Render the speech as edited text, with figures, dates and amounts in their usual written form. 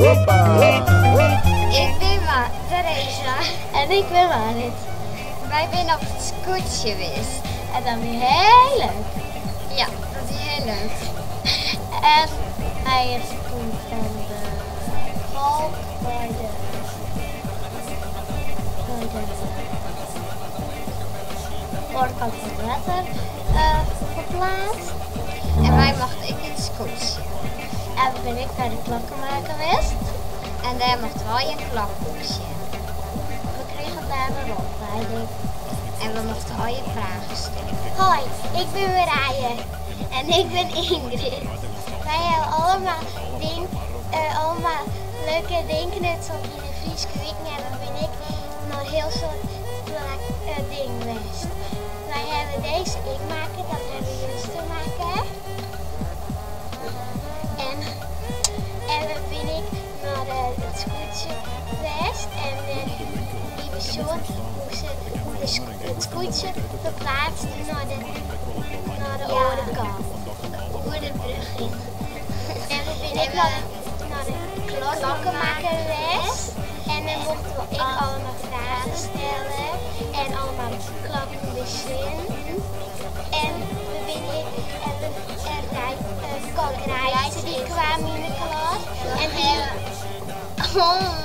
Ik bin Theresa. En ik bin Marit. Wy binne op it skûtsje west. En dat wie hiel leuk. Ja, dat wie hiel leuk. En hy is toen fan de balk by de oare kant fan it wetter ferplaatst. En wy mochten ek yn it skûtsje. En we binne ek by de klokkemaker west. En dêr mochten wy in klok sjen. We krigen dêr in rûnlieding. En we mochten al je fragen stelle. Hoi, ik bin Marije. En ik bin Ingrid. Wy hawwe allemaal leuke dingen knutseld yn de Fryske wiken en we binne ek nei hiel soad dingen west. Wy hawwe dizze ek makke, dat hawwe we juster makke. En we binne ek nei it skûtsje west en we sjoen hoe't se it skûtsje ferplaatst nei de oare kant. Oer de brug yn. En we binne ek nei de klokkemaker west. En dan mochten we ek allemaal fragen stelle en allemaal klokken besjen. En we binne en we en Kok die kwam yn de klas. En die. Oh.